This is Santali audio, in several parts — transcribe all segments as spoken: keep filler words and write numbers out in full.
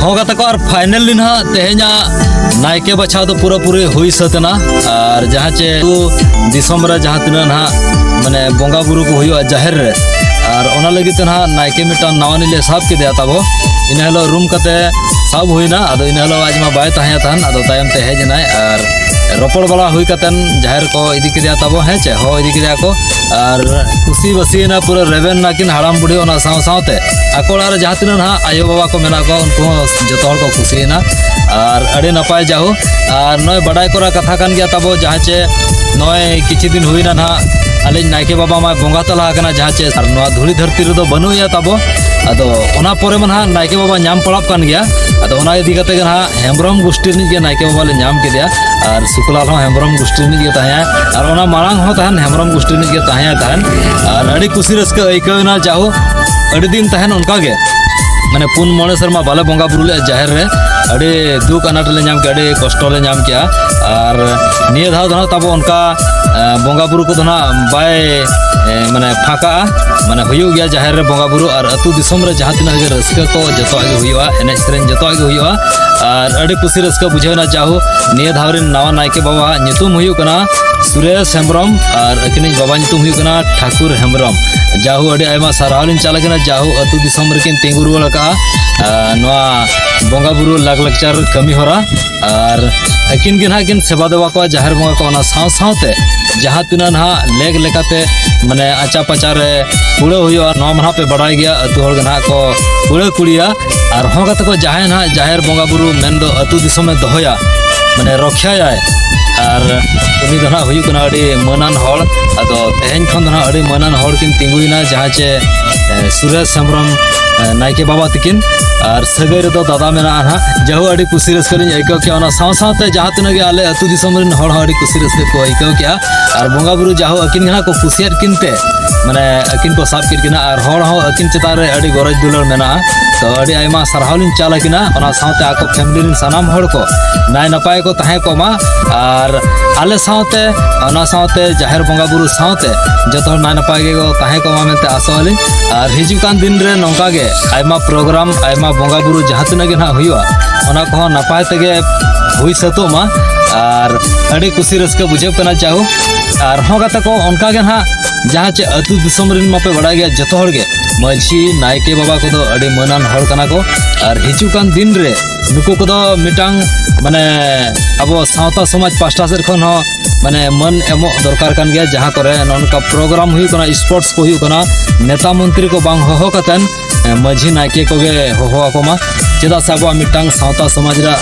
ᱦᱚᱸ ᱜᱟᱛᱮ ᱠᱚ, ᱟᱨ finally ᱱᱟᱦᱟᱜ ᱛᱮᱦᱮᱧᱟᱜ ᱱᱟᱭᱠᱮ ᱵᱟᱪᱷᱟᱣ ᱫᱚ ᱯᱩᱨᱟᱹᱯᱩᱨᱤ ᱦᱩᱭ ᱥᱟᱹᱛ ᱮᱱᱟ᱾ ᱟᱨ ᱡᱟᱦᱟᱸ ᱪᱮ ᱟᱹᱛᱩ ᱫᱤᱥᱚᱢ ᱨᱮ ᱡᱟᱦᱟᱸ ᱛᱤᱱᱟᱹᱜ ᱱᱟᱦᱟᱜ ᱢᱟᱱᱮ ᱵᱚᱸᱜᱟ ᱵᱩᱨᱩ ᱠᱚ ᱦᱩᱭᱩᱜᱼᱟ ᱡᱟᱦᱮᱨ ᱨᱮ, ᱟᱨ ᱚᱱᱟ ᱞᱟᱹᱜᱤᱫ ᱛᱮ ᱱᱟᱦᱟᱜ ᱱᱟᱭᱠᱮ ᱢᱤᱫᱴᱟᱝ ᱱᱟᱣᱟᱱᱤᱡ ᱞᱮ ᱥᱟᱵ ᱠᱮᱫᱮᱭᱟ ᱛᱟᱵᱚ᱾ ᱤᱱᱟᱹ ᱦᱤᱞᱳᱜ ᱨᱩᱢ ᱠᱟᱛᱮ ᱥᱟᱵ ᱦᱩᱭᱱᱟ᱾ ᱟᱫᱚ ᱤᱱᱟᱹ ᱦᱤᱞᱳᱜ ᱟᱡ ᱢᱟ ᱵᱟᱭ ᱛᱟᱦᱮᱸ ᱛᱟᱦᱮᱱ, ᱟᱫᱚ ᱛᱟᱭᱚᱢ ᱛᱮ ᱦᱮᱡ ᱮᱱᱟᱭ᱾ ᱟᱨ ᱨᱚᱯᱚᱲ ᱵᱟᱲᱟ ᱦᱩᱭ ᱠᱟᱛᱮᱱ ᱡᱟᱦᱮᱨ ᱠᱚ ᱤᱫᱤ ᱠᱮᱫᱮᱭᱟ ᱛᱟᱵᱚ, ᱦᱮᱸ ᱪᱮ, ᱦᱚᱦᱚ ᱤᱫᱤ ᱠᱮᱫᱮᱭᱟ ᱠᱚ᱾ ᱟᱨ ᱠᱩᱥᱤ ᱵᱟᱹᱥᱤᱭᱮᱱᱟ ᱯᱩᱨᱟᱹ ᱨᱮᱵᱮᱱ ᱱᱟᱠᱤᱱ ᱦᱟᱲᱟᱢ ᱵᱩᱰᱷᱤ, ᱚᱱᱟ ᱥᱟᱶ ᱥᱟᱶᱛᱮ ᱟᱠᱚ ᱚᱲᱟᱜ ᱨᱮ ᱡᱟᱦᱟᱸ ᱛᱤᱱᱟᱹᱜ ᱱᱟᱦᱟᱜ ᱟᱭᱳ ᱵᱟᱵᱟ ᱠᱚ ᱢᱮᱱᱟᱜ ᱠᱚᱣᱟ, ᱩᱱᱠᱩ ᱦᱚᱸ ᱡᱚᱛᱚ ᱦᱚᱲ ᱠᱚ ᱠᱩᱥᱤᱭᱮᱱᱟ᱾ ᱟᱨ ᱟᱹᱰᱤ ᱱᱟᱯᱟᱭ ᱡᱟᱦᱳ᱾ ᱟᱨ ᱱᱚᱜᱼᱚᱭ ᱵᱟᱰᱟᱭ ᱠᱚᱨᱟ ᱠᱟᱛᱷᱟ ᱠᱟᱱ ᱜᱮᱭᱟ ᱛᱟᱵᱚ, ᱡᱟᱦᱟᱸ ᱪᱮ ᱱᱚᱜᱼᱚᱭ ᱠᱤᱪᱷᱩ ᱫᱤᱱ ᱦᱩᱭᱱᱟ ᱱᱟᱦᱟᱜ ᱟᱞᱮ ᱱᱟᱭᱠᱮ ᱵᱟᱵᱟ ᱢᱟᱭ ᱵᱚᱸᱜᱟ ᱛᱟᱞᱟ ᱟᱠᱟᱱᱟ, ᱡᱟᱦᱟᱸ ᱪᱮ ᱟᱨ ᱱᱚᱣᱟ ᱫᱷᱩᱲᱤ ᱫᱷᱟᱹᱨᱛᱤ ᱨᱮᱫᱚ ᱵᱟᱹᱱᱩᱜ ᱮᱭᱟ ᱛᱟᱵᱚ᱾ ᱟᱫᱚ ᱚᱱᱟ ᱯᱚᱨᱮ ᱢᱟ ᱱᱟᱦᱟᱜ ᱱᱟᱭᱠᱮ ᱵᱟᱵᱟ ᱧᱟᱢ ᱯᱟᱲᱟᱜ ᱠᱟᱱ ᱜᱮᱭᱟ᱾ ᱟᱫᱚ ᱚᱱᱟ ᱤᱫᱤ ᱠᱟᱛᱮ ᱜᱮ ᱱᱟᱦᱟᱜ ᱦᱮᱢᱵᱨᱚᱢ ᱜᱩᱥᱴᱤ ᱨᱤᱱᱤᱡ ᱜᱮ ᱱᱟᱭᱠᱮ ᱵᱟᱵᱟ ᱞᱮ ᱧᱟᱢ ᱠᱮᱫᱮᱭᱟ᱾ ᱟᱨ ᱥᱩᱠᱞᱟᱞ ᱦᱚᱸ ᱦᱮᱢᱵᱨᱚᱢ ᱜᱩᱥᱴᱤ ᱨᱤᱱᱤᱡ ᱜᱮ ᱛᱟᱦᱮᱸᱭᱟ, ᱟᱨ ᱚᱱᱟ ᱢᱟᱲᱟᱝ ᱦᱚᱸ ᱛᱟᱦᱮᱱ ᱦᱮᱢᱵᱨᱚᱢ ᱜᱩᱥᱴᱤ ᱨᱤᱱᱤᱡ ᱜᱮ ᱛᱟᱦᱮᱸᱭᱟ ᱛᱟᱦᱮᱱ᱾ ᱟᱨ ᱟᱹᱰᱤ ᱠᱩᱥᱤ ᱨᱟᱹᱥᱠᱟᱹ ᱟᱹᱭᱠᱟᱹᱣ ᱮᱱᱟ᱾ ᱡᱟᱦᱳ, ᱟᱹᱰᱤ ᱫᱤᱱ ᱛᱟᱦᱮᱱ ᱚᱱᱠᱟ ᱜᱮ, ᱢᱟᱱᱮ ᱯᱩᱱ ᱢᱚᱬᱮ ᱥᱮᱨᱢᱟ ᱵᱟᱞᱮ ᱵᱚᱸᱜᱟ ᱵᱩᱨᱩ ᱞᱮᱫᱼᱟ ᱡᱟᱦᱮᱨ ᱨᱮ᱾ ᱟᱹᱰᱤ ᱫᱩᱠ ᱟᱱᱟᱴ ᱞᱮ ᱧᱟᱢ ᱠᱮᱜᱼᱟ, ᱟᱹᱰᱤ ᱠᱚᱥᱴᱚ ᱞᱮ ᱧᱟᱢ ᱠᱮᱜᱼᱟ᱾ ᱟᱨ ᱱᱤᱭᱟᱹ ᱫᱷᱟᱣ ᱫᱚ ᱱᱟᱦᱟᱜ ᱛᱟᱵᱚ ᱚᱱᱠᱟ, ᱮ, ᱵᱚᱸᱜᱟ ᱵᱩᱨᱩ ᱠᱚᱫᱚ ᱱᱟᱦᱟᱜ ᱵᱟᱭ, ᱮ, ᱢᱟᱱᱮ ᱯᱷᱟᱸᱠᱟᱜᱼᱟ, ᱢᱟᱱᱮ ᱦᱩᱭᱩᱜ ᱜᱮᱭᱟ ᱡᱟᱦᱮᱨ ᱨᱮ ᱵᱚᱸᱜᱟ ᱵᱩᱨᱩ, ᱟᱨ ᱟᱹᱛᱩ ᱫᱤᱥᱚᱢ ᱨᱮ ᱡᱟᱦᱟᱸ ᱛᱤᱱᱟᱹᱜ ᱜᱮ ᱨᱟᱹᱥᱠᱟᱹ ᱠᱚ ᱡᱚᱛᱚᱣᱟᱜ ᱜᱮ ᱦᱩᱭᱩᱜᱼᱟ, ᱮᱱᱮᱡ ᱥᱮᱨᱮᱧ ᱡᱚᱛᱚᱣᱟᱜ ᱜᱮ ᱦᱩᱭᱩᱜᱼᱟ᱾ ᱟᱨ ᱟᱹᱰᱤ ᱠᱩᱥᱤ ᱨᱟᱹᱥᱠᱟᱹ ᱵᱩᱡᱷᱟᱹᱣ ᱮᱱᱟ᱾ ᱡᱟᱦᱳ, ᱱᱤᱭᱟᱹ ᱫᱷᱟᱣ ᱨᱮᱱ ᱱᱟᱣᱟ ᱱᱟᱭᱠᱮ ᱵᱟᱵᱟᱣᱟᱜ ᱧᱩᱛᱩᱢ ᱦᱩᱭᱩᱜ ᱠᱟᱱᱟ ᱥᱩᱨᱮᱥ ᱦᱮᱢᱵᱨᱚᱢ, ᱟᱨ ᱟᱹᱠᱤᱱᱤᱡ ᱵᱟᱵᱟ ᱧᱩᱛᱩᱢ ᱦᱩᱭᱩᱜ ᱠᱟᱱᱟ ᱴᱷᱟᱠᱩᱨ ᱦᱮᱢᱵᱨᱚᱢ᱾ ᱡᱟᱦᱳ, ᱟᱹᱰᱤ ᱟᱭᱢᱟ ᱥᱟᱨᱦᱟᱣ ᱞᱤᱧ ᱪᱟᱞ ᱟᱹᱠᱤᱱᱟ᱾ ᱡᱟᱦᱳ, ᱟᱹᱛᱩ ᱫᱤᱥᱚᱢ ᱨᱮᱠᱤᱱ ᱛᱤᱸᱜᱩ ᱨᱩᱣᱟᱹᱲ ᱟᱠᱟᱜᱼᱟ, ᱟᱨ ᱱᱚᱣᱟ ᱵᱚᱸᱜᱟ ᱵᱩᱨᱩ ᱞᱟᱠᱪᱟᱨ ᱠᱟᱹᱢᱤ ᱦᱚᱨᱟ, ᱟᱨ ᱟᱹᱠᱤᱱ ᱜᱮ ᱱᱟᱦᱟᱜ ᱠᱤᱱ ᱥᱮᱵᱟ ᱫᱮᱵᱟ ᱠᱚᱣᱟ ᱡᱟᱦᱮᱨ ᱵᱚᱸᱜᱟ ᱠᱚ᱾ ᱚᱱᱟ ᱥᱟᱶ ᱥᱟᱶᱛᱮ ᱡᱟᱦᱟᱸ ᱛᱤᱱᱟᱹᱜ ᱱᱟᱦᱟᱜ ᱞᱮᱠ ᱞᱮᱠᱟᱛᱮ ᱢᱟᱱᱮ ᱟᱪᱟ ᱯᱟᱪᱟ ᱨᱮ ᱠᱩᱲᱟᱹ ᱦᱩᱭᱩᱜᱼᱟ, ᱱᱚᱣᱟ ᱢᱟ ᱱᱟᱦᱟᱜ ᱯᱮ ᱵᱟᱲᱟᱭ ᱜᱮᱭᱟ, ᱟᱹᱛᱩ ᱦᱚᱲ ᱜᱮ ᱱᱟᱦᱟᱜ ᱠᱚ ᱠᱩᱲᱟᱹ ᱠᱩᱲᱤᱭᱟ᱾ ᱟᱨ ᱦᱚᱸ ᱜᱟᱛᱮ ᱠᱚ, ᱡᱟᱦᱟᱸᱭ ᱱᱟᱦᱟᱜ ᱡᱟᱦᱮᱨ ᱵᱚᱸᱜᱟ ᱵᱩᱨᱩ ᱢᱮᱱᱫᱚ ᱟᱹᱛᱩ ᱫᱤᱥᱚᱢᱮ ᱫᱚᱦᱚᱭᱟ, ᱢᱟᱱᱮ ᱨᱚᱠᱷᱭᱟᱭᱟᱭ, ᱟᱨ ᱩᱱᱤ ᱫᱚ ᱱᱟᱦᱟᱜ ᱦᱩᱭᱩᱜ ᱠᱟᱱᱟ ᱟᱹᱰᱤ ᱢᱟᱹᱱᱟᱱ ᱦᱚᱲ᱾ ᱟᱫᱚ ᱛᱮᱦᱮᱧ ᱠᱷᱚᱱ ᱫᱚ ᱱᱟᱦᱟᱜ ᱟᱹᱰᱤ ᱢᱟᱹᱱᱟᱱ ᱦᱚᱲ ᱠᱤᱱ ᱛᱤᱸᱜᱩᱭᱮᱱᱟ, ᱡᱟᱦᱟᱸ ᱪᱮ, ᱮ, ᱥᱩᱨᱮᱥ ᱦᱮᱢᱵᱨᱚᱢ, ᱮ, ᱱᱟᱭᱠᱮ ᱵᱟᱵᱟ ᱛᱤᱠᱤᱱ, ᱟᱨ ᱥᱟᱹᱜᱟᱹᱭ ᱨᱮᱫᱚ ᱫᱟᱫᱟ ᱢᱮᱱᱟᱜᱼᱟ ᱱᱟᱦᱟᱜ᱾ ᱡᱟᱦᱳ, ᱟᱹᱰᱤ ᱠᱩᱥᱤ ᱨᱟᱹᱥᱠᱟᱹ ᱞᱤᱧ ᱟᱹᱭᱠᱟᱹᱣ ᱠᱮᱜᱼᱟ᱾ ᱚᱱᱟ ᱥᱟᱶ ᱥᱟᱶᱛᱮ ᱡᱟᱦᱟᱸ ᱛᱤᱱᱟᱹᱜ ᱜᱮ ᱟᱞᱮ ᱟᱹᱛᱩ ᱫᱤᱥᱚᱢ ᱨᱮᱱ ᱦᱚᱲ ᱦᱚᱸ ᱟᱹᱰᱤ ᱠᱩᱥᱤ ᱨᱟᱹᱥᱠᱟᱹ ᱠᱚ ᱟᱹᱭᱠᱟᱹᱣ ᱠᱮᱜᱼᱟ᱾ ᱟᱨ ᱵᱚᱸᱜᱟ ᱵᱩᱨᱩ ᱡᱟᱦᱳ ᱟᱹᱠᱤᱱ ᱜᱮ ᱱᱟᱦᱟᱜ ᱠᱚ ᱠᱩᱥᱤᱭᱟᱫ ᱠᱤᱱ ᱛᱮ, ᱢᱟᱱᱮ ᱟᱹᱠᱤᱱ ᱠᱚ ᱥᱟᱵ ᱠᱮᱫ ᱠᱤᱱᱟ, ᱟᱨ ᱦᱚᱲ ᱦᱚᱸ ᱟᱹᱠᱤᱱ ᱪᱮᱛᱟᱱ ᱨᱮ ᱟᱹᱰᱤ ᱜᱚᱨᱚᱡᱽ ᱫᱩᱞᱟᱹᱲ ᱢᱮᱱᱟᱜᱼᱟ᱾ ᱛᱚ ᱟᱹᱰᱤ ᱟᱭᱢᱟ ᱥᱟᱨᱦᱟᱣ ᱞᱤᱧ ᱪᱟᱞ ᱟᱹᱠᱤᱱᱟ᱾ ᱚᱱᱟ ᱥᱟᱶᱛᱮ ᱟᱠᱚ family ᱨᱮᱱ ᱥᱟᱱᱟᱢ ᱦᱚᱲ ᱠᱚ ᱱᱟᱭ ᱱᱟᱯᱟᱭ ᱠᱚ ᱛᱟᱦᱮᱸ ᱠᱚᱜ ᱢᱟ, ᱟᱨ ᱟᱞᱮ ᱥᱟᱶᱛᱮ, ᱚᱱᱟ ᱥᱟᱶᱛᱮ ᱡᱟᱦᱮᱨ ᱵᱚᱸᱜᱟ ᱵᱩᱨᱩ ᱥᱟᱶᱛᱮ ᱡᱚᱛᱚ ᱦᱚᱲ ᱱᱟᱭ ᱱᱟᱯᱟᱭ ᱜᱮᱠᱚ ᱛᱟᱦᱮᱸ ᱠᱚᱜ ᱢᱟ ᱢᱮᱱᱛᱮ ᱟᱥᱚᱜ ᱟᱹᱞᱤᱧ᱾ ᱟᱨ ᱦᱤᱡᱩᱜ ᱠᱟᱱ ᱫᱤᱱ ᱨᱮ ᱱᱚᱝᱠᱟ ᱜᱮ ᱟᱭᱢᱟ ᱯᱨᱳᱜᱨᱟᱢ, ᱟᱭᱢᱟ ᱵᱚᱸᱜᱟ ᱵᱩᱨᱩ ᱡᱟᱦᱟᱸ ᱛᱤᱱᱟᱹᱜ ᱜᱮ ᱱᱟᱦᱟᱜ ᱦᱩᱭᱩᱜᱼᱟ, ᱚᱱᱟ ᱠᱚᱦᱚᱸ ᱱᱟᱯᱟᱭ ᱛᱮᱜᱮ ᱦᱩᱭ ᱥᱟᱹᱛᱚᱜ ᱢᱟ᱾ ᱟᱨ ᱟᱹᱰᱤ ᱠᱩᱥᱤ ᱨᱟᱹᱥᱠᱟᱹ ᱵᱩᱡᱷᱟᱹᱜ ᱠᱟᱱᱟ ᱡᱟᱭᱦᱳᱠ᱾ ᱟᱨ ᱦᱚᱸ ᱜᱟᱛᱮ ᱠᱚ, ᱚᱱᱠᱟ ᱜᱮ ᱱᱟᱦᱟᱜ ᱡᱟᱦᱟᱸ ᱪᱮ ᱟᱹᱛᱩ ᱫᱤᱥᱚᱢ ᱨᱮᱱ ᱢᱟᱯᱮ ᱵᱟᱲᱟᱭ ᱜᱮᱭᱟ ᱡᱚᱛᱚ ᱦᱚᱲ ᱜᱮ, ᱢᱟᱹᱡᱷᱤ ᱱᱟᱭᱠᱮ ᱵᱟᱵᱟ ᱠᱚᱫᱚ ᱟᱹᱰᱤ ᱢᱟᱹᱱᱟᱱ ᱦᱚᱲ ᱠᱟᱱᱟ ᱠᱚ᱾ ᱟᱨ ᱦᱤᱡᱩᱜ ᱠᱟᱱ ᱫᱤᱱ ᱨᱮ ᱱᱩᱠᱩ ᱠᱚᱫᱚ ᱢᱤᱫᱴᱟᱝ ᱢᱟᱱᱮ ᱟᱵᱚ ᱥᱟᱶᱛᱟ ᱥᱚᱢᱟᱡᱽ ᱯᱟᱥᱴᱟ ᱥᱮᱫ ᱠᱷᱚᱱ ᱦᱚᱸ ᱢᱟᱱᱮ ᱢᱟᱹᱱ ᱮᱢᱚᱜ ᱫᱚᱨᱠᱟᱨ ᱠᱟᱱ ᱜᱮᱭᱟ᱾ ᱡᱟᱦᱟᱸ ᱠᱚᱨᱮ ᱱᱚᱜᱼᱚ ᱱᱚᱝᱠᱟ ᱯᱨᱳᱜᱨᱟᱢ ᱦᱩᱭᱩᱜ ᱠᱟᱱᱟ, ᱥᱯᱳᱨᱴᱥ ᱠᱚ ᱦᱩᱭᱩᱜ ᱠᱟᱱᱟ, ᱱᱮᱛᱟ ᱢᱚᱱᱛᱨᱤ ᱠᱚ ᱵᱟᱝ ᱦᱚᱦᱚ ᱠᱟᱛᱮᱱ, ᱮ, ᱢᱟᱹᱡᱷᱤ ᱱᱟᱭᱠᱮ ᱠᱚᱜᱮ ᱦᱚᱦᱚ ᱟᱠᱚ ᱢᱟ᱾ ᱪᱮᱫᱟᱜ ᱥᱮ ᱟᱵᱚᱣᱟᱜ ᱢᱤᱫᱴᱟᱝ ᱥᱟᱶᱛᱟ ᱥᱚᱢᱟᱡᱽ ᱨᱮᱭᱟᱜ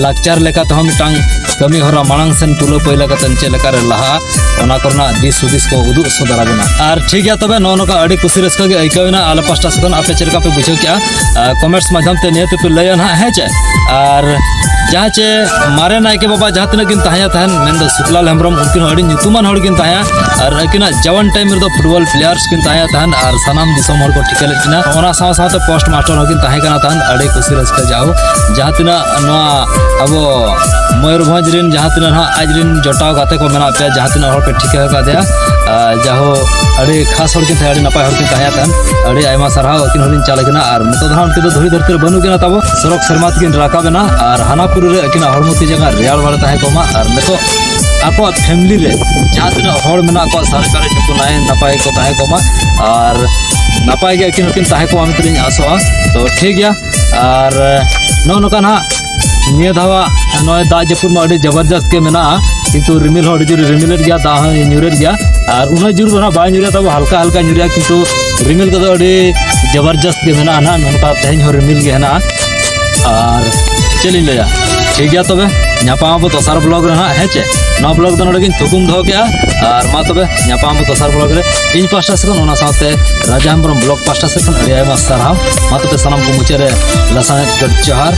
ᱞᱟᱠᱪᱟᱨ ᱞᱮᱠᱟ ᱛᱮᱦᱚᱸ ᱢᱤᱫᱴᱟᱝ ᱠᱟᱹᱢᱤ ᱦᱚᱨᱟ ᱢᱟᱲᱟᱝ ᱥᱮᱱ ᱛᱩᱞᱟᱹ ᱯᱟᱹᱭᱞᱟᱹ ᱠᱟᱛᱮᱱ ᱪᱮᱫ ᱞᱮᱠᱟᱨᱮ ᱞᱟᱦᱟᱜᱼᱟ, ᱚᱱᱟ ᱠᱚᱨᱮᱱᱟᱜ ᱫᱤᱥ ᱦᱩᱫᱤᱥ ᱠᱚ ᱩᱫᱩᱜ ᱥᱚᱫᱚᱨ ᱟᱵᱚᱱᱟ᱾ ᱟᱨ ᱴᱷᱤᱠ ᱜᱮᱭᱟ, ᱛᱚᱵᱮ ᱱᱚᱜᱼᱚ ᱱᱚᱝᱠᱟ ᱟᱹᱰᱤ ᱠᱩᱥᱤ ᱨᱟᱹᱥᱠᱟᱹ ᱜᱮ ᱟᱹᱭᱠᱟᱹᱣ ᱮᱱᱟ᱾ ᱟᱞᱮ ᱯᱟᱥᱴᱟ ᱥᱮᱫ ᱠᱷᱚᱱ ᱟᱯᱮ ᱪᱮᱫ ᱞᱮᱠᱟ ᱯᱮ ᱵᱩᱡᱷᱟᱹᱣ ᱠᱮᱜᱼᱟ, ᱟᱨ ᱠᱚᱢᱮᱱᱴᱥ ᱢᱟᱫᱽᱫᱷᱚᱢ ᱛᱮ ᱱᱤᱦᱟᱹᱛ ᱯᱮ ᱞᱟᱹᱭᱟ ᱱᱟᱦᱟᱜ, ᱦᱮᱸ ᱪᱮ? ᱟᱨ ᱡᱟᱦᱟᱸ ᱪᱮ ᱢᱟᱨᱮ ᱱᱟᱭᱠᱮ ᱵᱟᱵᱟ ᱡᱟᱦᱟᱸ ᱛᱤᱱᱟᱹᱜ ᱠᱤᱱ ᱛᱟᱦᱮᱸ ᱛᱟᱦᱮᱱ, ᱢᱮᱱᱫᱚ ᱥᱩᱠᱞᱟᱞ ᱦᱮᱢᱵᱨᱚᱢ, ᱩᱱᱠᱤᱱ ᱦᱚᱸ ᱟᱹᱰᱤ ᱧᱩᱛᱩᱢᱟᱱ ᱦᱚᱲ ᱠᱤᱱ ᱛᱟᱦᱮᱸ, ᱟᱨ ᱟᱹᱠᱤᱱᱟᱜ ᱡᱟᱣᱟᱱ ᱴᱟᱭᱤᱢ ᱨᱮᱫᱚ ᱯᱷᱩᱴᱵᱚᱞ ᱯᱞᱮᱭᱟᱨᱥ ᱠᱤᱱ ᱛᱟᱦᱮᱸ ᱛᱟᱦᱮᱱ, ᱟᱨ ᱥᱟᱱᱟᱢ ᱫᱤᱥᱚᱢ ᱦᱚᱲ ᱠᱚ ᱴᱷᱤᱠᱟᱹ ᱞᱮᱫ ᱠᱤᱱᱟ᱾ ᱚᱱᱟ ᱥᱟᱶ ᱥᱟᱶᱛᱮ ᱯᱳᱥᱴ ᱢᱟᱥᱴᱟᱨ ᱦᱚᱸᱠᱤᱱ ᱛᱟᱦᱮᱸ ᱠᱟᱱᱟ ᱛᱟᱦᱮᱱ᱾ ᱟᱹᱰᱤ ᱠᱩᱥᱤ ᱨᱟᱹᱥᱠᱟᱹ ᱡᱟᱦᱳ, ᱡᱟᱦᱟᱸ ᱛᱤᱱᱟᱹᱜ ᱱᱚᱣᱟ ᱟᱵᱚ ᱢᱚᱭᱩᱨᱵᱷᱚᱸᱡᱽ ᱨᱮᱱ ᱡᱟᱦᱟᱸ ᱛᱤᱱᱟᱹᱜ ᱱᱟᱦᱟᱜ ᱟᱡ ᱨᱮᱱ ᱡᱚᱴᱟᱣ ᱜᱟᱛᱮ ᱠᱚ ᱢᱮᱱᱟᱜ ᱯᱮᱭᱟ, ᱡᱟᱦᱟᱸ ᱛᱤᱱᱟᱹᱜ ᱦᱚᱲ ᱯᱮ ᱴᱷᱤᱠᱟᱹ ᱟᱠᱟᱫᱮᱭᱟ, ᱟᱨ ᱡᱟᱦᱳ ᱟᱹᱰᱤ ᱠᱷᱟᱥ ᱦᱚᱲ ᱠᱤᱱ ᱛᱟᱦᱮᱸ, ᱟᱹᱰᱤ ᱱᱟᱯᱟᱭ ᱦᱚᱲ ᱠᱤᱱ ᱛᱟᱦᱮᱸ ᱠᱟᱱ᱾ ᱟᱹᱰᱤ ᱟᱭᱢᱟ ᱥᱟᱨᱦᱟᱣ᱾ ᱟᱹᱠᱤᱱ ᱦᱚᱸᱞᱤᱧ ᱪᱟᱞ ᱟᱠᱟᱱᱟ, ᱟᱨ ᱱᱤᱛᱚᱜ ᱫᱚ ᱱᱟᱦᱟᱜ ᱩᱱᱠᱤᱱ ᱫᱚ ᱫᱷᱩᱲᱤ ᱫᱷᱟᱹᱨᱛᱤ ᱨᱮ ᱵᱟᱹᱱᱩᱜ ᱠᱤᱱᱟ ᱛᱟᱵᱚ, ᱥᱚᱨᱚᱜᱽ ᱥᱮᱨᱢᱟ ᱛᱮᱠᱤᱱ ᱨᱟᱠᱟᱵ ᱮᱱᱟ᱾ ᱟᱨ ᱦᱟᱱᱟ ᱯᱩᱨᱤ ᱨᱮ ᱟᱹᱠᱤᱱᱟᱜ ᱦᱚᱲᱢᱚ ᱛᱤ ᱡᱟᱸᱜᱟ ᱨᱮᱭᱟᱲ ᱵᱟᱲᱟ ᱛᱟᱦᱮᱸ ᱠᱚᱜ ᱢᱟ, ᱟᱨ ᱱᱤᱛᱚᱜ ᱟᱠᱚᱣᱟᱜ ᱯᱷᱮᱢᱤᱞᱤ ᱨᱮ ᱡᱟᱦᱟᱸ ᱛᱤᱱᱟᱹᱜ ᱦᱚᱲ ᱢᱮᱱᱟᱜ ᱠᱚᱣᱟ ᱥᱟᱨᱮ ᱥᱟᱨᱮ ᱱᱩᱠᱩ ᱱᱟᱭ ᱱᱟᱯᱟᱭ ᱠᱚ ᱛᱟᱦᱮᱸ ᱠᱚᱜ ᱢᱟ, ᱟᱨ ᱱᱟᱯᱟᱭ ᱜᱮ ᱟᱹᱠᱤᱱ ᱦᱚᱸᱠᱤᱱ ᱛᱟᱦᱮᱸ ᱠᱚᱜ ᱢᱟ ᱢᱮᱱᱛᱮ ᱞᱤᱧ ᱟᱥᱚᱜᱼᱟ᱾ ᱛᱚ ᱴᱷᱤᱠ ᱜᱮᱭᱟ, ᱟᱨ ᱱᱚᱜᱼᱚ ᱱᱚᱝᱠᱟ ᱱᱟᱦᱟᱜ ᱱᱤᱭᱟᱹ ᱫᱷᱟᱣᱟᱜ ᱱᱚᱜᱼᱚᱭ ᱫᱟᱜ ᱡᱟᱹᱯᱩᱫ ᱢᱟ ᱟᱹᱰᱤ ᱡᱚᱵᱚᱨᱡᱚᱥᱛ ᱜᱮ ᱢᱮᱱᱟᱜᱼᱟ, ᱠᱤᱱᱛᱩ ᱨᱤᱢᱤᱞ ᱦᱚᱸ ᱟᱹᱰᱤ ᱡᱳᱨᱮ ᱨᱤᱢᱤᱞᱮᱫ ᱜᱮᱭᱟ, ᱫᱟᱜ ᱦᱚᱸᱭ ᱧᱩᱨᱮᱫ ᱜᱮᱭᱟ᱾ ᱟᱨ ᱩᱱᱟᱹᱜ ᱡᱳᱨ ᱫᱚ ᱱᱟᱦᱟᱜ ᱵᱟᱭ ᱧᱩᱨᱮᱫ ᱛᱟᱵᱚ, ᱦᱟᱞᱠᱟ ᱦᱟᱞᱠᱟ ᱧᱩᱨᱮᱜᱼᱟ, ᱠᱤᱱᱛᱩ ᱨᱤᱢᱤᱞ ᱠᱚᱫᱚ ᱟᱹᱰᱤ ᱡᱚᱵᱚᱨᱡᱚᱥᱛ ᱜᱮ ᱢᱮᱱᱟᱜᱼᱟ ᱱᱟᱦᱟᱜ᱾ ᱱᱚᱝᱠᱟ ᱛᱮᱦᱮᱧ ᱦᱚᱸ ᱨᱤᱢᱤᱞ ᱜᱮ ᱦᱮᱱᱟᱜᱼᱟ᱾ ᱟᱨ ᱪᱮᱫ ᱞᱤᱧ ᱞᱟᱹᱭᱟ, ᱴᱷᱤᱠ ᱜᱮᱭᱟ, ᱛᱚᱵᱮ ᱧᱟᱯᱟᱢ ᱟᱵᱚ ᱫᱚᱥᱟᱨ ᱵᱞᱚᱜ ᱨᱮ ᱱᱟᱦᱟᱜ, ᱦᱮᱸ ᱪᱮ? ᱱᱚᱣᱟ ᱵᱞᱚᱜ ᱫᱚ ᱱᱚᱰᱮ ᱜᱤᱧ ᱛᱷᱩᱠᱩᱢ ᱫᱚᱦᱚ ᱠᱮᱜᱼᱟ᱾ ᱟᱨ ᱢᱟ ᱛᱚᱵᱮ ᱧᱟᱯᱟᱢ ᱟᱵᱚ ᱫᱚᱥᱟᱨ ᱵᱞᱚᱜ ᱨᱮ᱾ ᱤᱧ ᱯᱟᱥᱴᱟ ᱥᱮᱫ ᱠᱷᱚᱱ, ᱚᱱᱟ ᱥᱟᱶᱛᱮ ᱨᱟᱡᱟ ᱦᱮᱢᱵᱨᱚᱢ ᱵᱞᱚᱜ ᱯᱟᱥᱴᱟ ᱥᱮᱫ ᱠᱷᱚᱱ ᱟᱹᱰᱤ ᱟᱭᱢᱟ ᱥᱟᱨᱦᱟᱣ᱾ ᱢᱟ ᱛᱚᱵᱮ ᱥᱟᱱᱟᱢ ᱠᱚ ᱢᱩᱪᱟᱹᱫ ᱨᱮ ᱞᱟᱥᱟᱲᱦᱮᱫ ᱜᱚᱰ ᱡᱚᱦᱟᱨ᱾